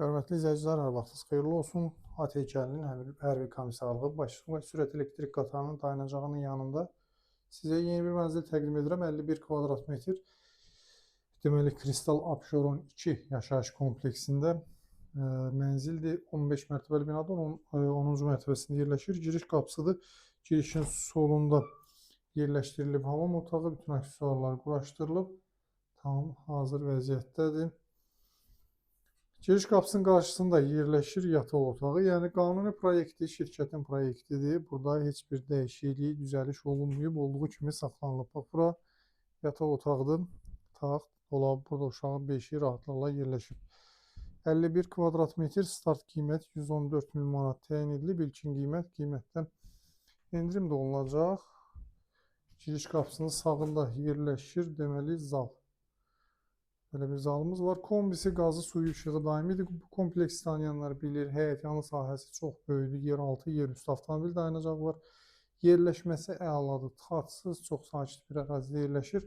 Hörmətli izləyicilər, hər vaxtınız xeyirli olsun. At heykəlinin hərbi komissarlığı Bakı sürət elektrik qatarının dayanacağının yanında sizə yeni bir mənzil təqdim edirəm. 51 kvadrat metr. Deməli, Kristal Abşeron 2 yaşayış kompleksində mənzildir. 15 mərtəbəli binada 10-cu mərtəbəsində yerləşir. Giriş qapısıdır. Girişin solunda yerləşdirilib hamam otağı, bütün aksesuarlar quraşdırılıb. Tam hazır vəziyyətdədir. Giriş qapısının qarşısında yerləşir yataq otağı. Yəni qanuni proyektdir, şirkətin proyektidir. Burada heç bir dəyişiklik, düzəliş olunmayıb, olduğu kimi saxlanılıb. Bax, bura yataq otağıdır. Taxt, dolab, burada uşağın beşiyi rahatlıqla yerləşib. 51 kvadrat metr, start qiymət 114 min manat təyin edilib. İlkin qiymət, qiymətdən endirim də olunacaq. Giriş qapısının sağında yerləşir, deməli, zal. Belə bir zalımız var. Kombisi, qazı, suyu, işığı daimidir. Bu kompleksi tanıyanlar bilir. Həyətyanı sahəsi çox böyükdür. Yeraltı, yerüstü avtomobil dayanacağı var. Yerləşməsi əladır. Tıxacsız, çox sakit bir ərazidə yerləşir.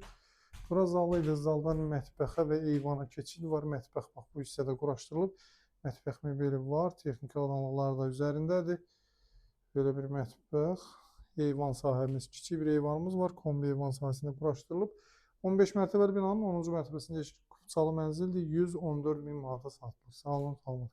Bura zalı idi. Zaldan mətbəxə və eyvana keçid var. Mətbəx bax bu hissədə quraşdırılıb. Mətbəx mebeli var. Texniki avadanlıqlar da üzərindədir. Belə bir mətbəx. Eyvan sahəmiz, kiçik bir eyvanımız var. Kombi eyvan sahəsində quraşdırılıb. 15 mərtəbəli binanın 10-cu mərtəbəsində yerləşir. Kupçalı mənzildir. 114 min manata satılır. Sağ olun, salamat qalın.